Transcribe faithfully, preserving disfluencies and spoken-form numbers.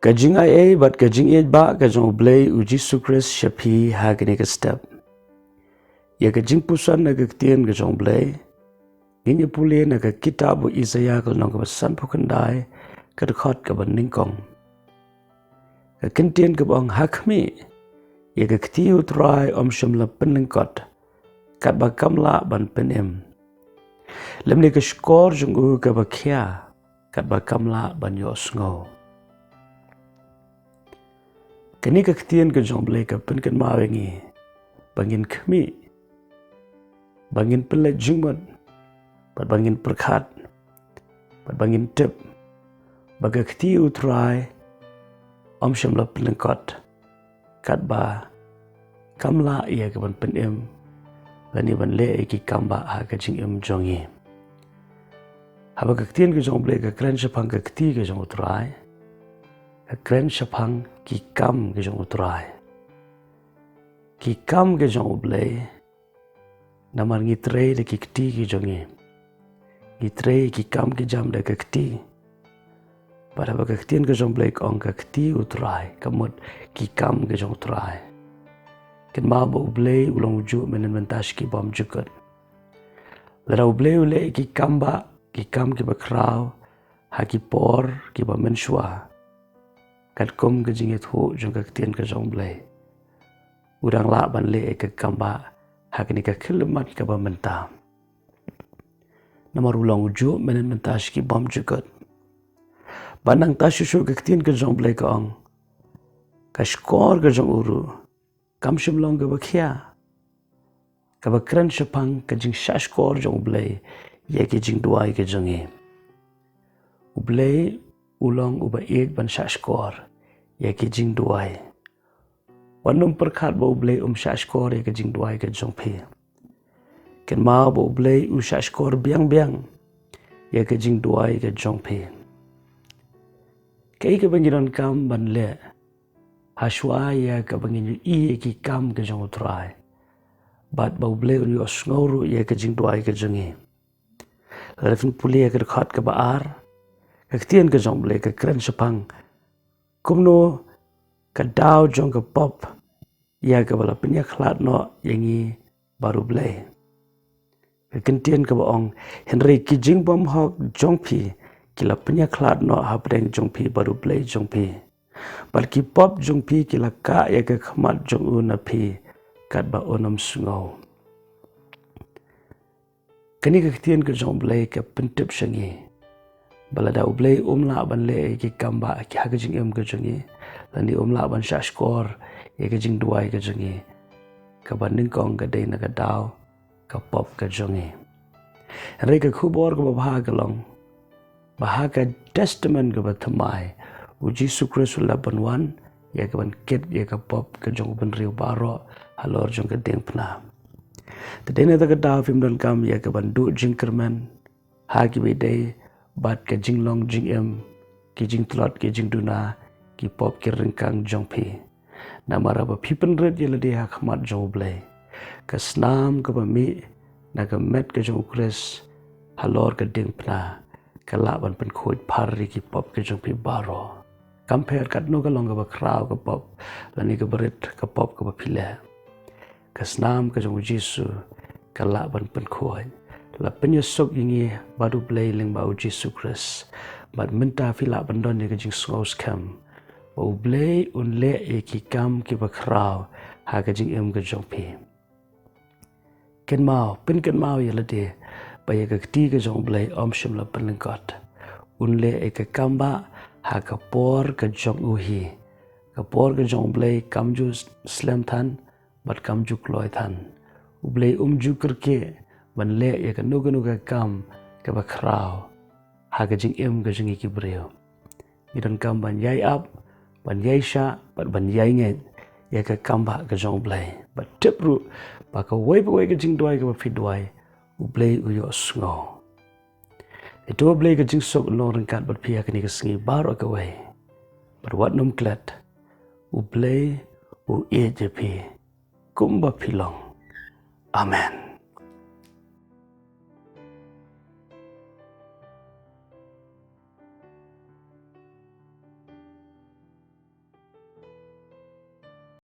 Ka jingai ei bad ka jingïeit ba ka jong U Blei U Jisu Khrist sha phi ha kane ka step. Ïa ka jingpuson na ka ktien ka jong U Blei, ngin ïa pule na ka kitab u Isaïah ka lynnong kaba sanphew khyndai, ka dkhot kaba nyngkong. Ka ktien kaba ong, ha khmih, ïa ka kti U Trai ym shym la pynlyngkot, katba kam lah ban pynim. Lymne ka shkor jong u kaba khia, katba kam lah ban ïohsngew. Kane ka ktien ka jong U Blei ka pynkynmaw ïa ngi ba ngin khmih, ba ngin pynleit jingmut, bad ba ngin pyrkhat, bad ba ngin tip ba ka kti U Trai ym shym la pynlyngkot, katba kam lah ïa ka ban pynim, lane ban leh ïa ki kam ba ha ka jingim jong ngi. Haba ka ktien ka jong U Blei ka kren shaphang ka kti ka jong U Trai, ka kren shaphang ki kam ka jong U Trai. Ki kam ka jong U Blei, namar ngi trei da ki kti ki jong ngi. Ngi trei ki kam ki jam da ka kti. Bad haba ka ktien ka jong U Blei ka ong ka kti U Trai, ka mut ki kam ka jong U Trai. Kynmaw ba U Blei u long u juh mynhynnin mynta sha ki bymjukut. Lada U Blei u leh ki kam ba, ki kam kiba khraw, ha ki por kiba mynshuwa, katkum ka jingïathuh jong ka ktien ka jong U Blei, u dang lah ban leh ïa ka kam ba ha kane ka khyllipmat kaba mynta. Namar u long u juh mynhynnin mynta sha ki bymjukut. Bad nangta shuh shuh ka ktien ka jong U Blei ka ong, ka shkor ka jong u ruh kam shym long kaba khia. Kaba kren shaphang ka jingshahshkor jong U Blei ïa ki jingduwai ka jong ngi. U Blei u long uba ïeit ban shahshkor ïa ki jingduwai. Wat nym pyrkhat ba U Blei um shahshkor ïa ka jingduwai ka jong phi. Kynmaw ba U Blei u shahshkor biang biang ïa ka jingduwai ka jong phi. Kaei kaba ngi donkam ban leh hashwa ïa kaba ngin ïohi ïa ki kam ka jong U Trai, bad ba U Blei un ïohsngew ruh ïa ka jingduwai ka jong ngi? Lada phin pule ïa ka dkhot kaba ar, ka ktien ka jong U Blei ka kren shaphang kumno ka daw jong ka pop ïa kaba la pynïakhlad noh ïa ngi bad U Blei. Ka ktien kaba ong, hynrei ki jingbymhok jong phi ki la pynïakhlad noh hapdeng jong phi bad U Blei jong phi, bad ki pop jong phi ki la kah ïa ka khmat jong u na phi katba un ym sngew. Kane ka ktien ka jong U Blei ka pyntip sha ngi ba lada U Blei um lah ban leh ïa ki kam ba ha ka jingim ka jong ngi, lane um lah ban shahshkor ïa ka jingduwai ka jong ngi, kaba nyngkong ka dei na ka daw ka pop ka jong ngi. Hynrei ka khubor kaba bha ka long ba ha ka Testament kaba thymmai, U Jisu Khrist u la pynwan ïa ka ban kit ïa ka pop ka jong u bynriew baroh halor jong ka diengphna. Te dei na kata ka daw phim donkam ïa ka ban duh jingkyrmen ha kiba ïadei bad ka jinglong jingim, ki jingtlot, ki jingduna, ki pop, ki ryngkang jong phi. Namar haba phi pynrit ïa lade ha khmat jong U Blei, ka snam kaba mih na ka met ka jong U Khrist halor ka diengphna ka lah ban pynkhuid phar ïa ki pop ka jong phi baroh. Kam pher katno ka long kaba khraw ka pop lane kaba rit ka pop kaba phi leh, ka snam ka jong U Jisu ka lah ban pynkhuid. La pynïasuk ïa ngi bad U Blei lyngba U Jisu Khrist. Bad mynta phi lah ban don ïa ka jingsngew skhem ba U Blei un leh ïa ki kam kiba khraw ha ka jingim ka jong phi. Kynmaw, pynkynmaw ïa lade ba ïa ka kti ka jong U Blei ym shym la pynlyngkot. Un leh ïa ka kam ba ha ka por ka jong u hi. Ka por ka jong U Blei kam ju slem than bad kam ju kloi than. U Blei um ju kyrkieh ban leh ïa kano kano ka kam kaba khraw ha ka jingim ka jong ngi ki briew. Ngi donkam ban ïai ap, ban ïai shah bad ban ïai ngeit ïa ka kam ba ka jong U Blei. Bad tip ruh ba kawei pa kawei ka jingduwai kaba phi duwai, U Blei u ïohsngew. Ïa to U Blei ka jingsuk un long ryngkat bad phi ha kane ka sngi baroh kawei. Bad wat nym klet, U Blei u ïeit ïa phi kumba phi long. Amen.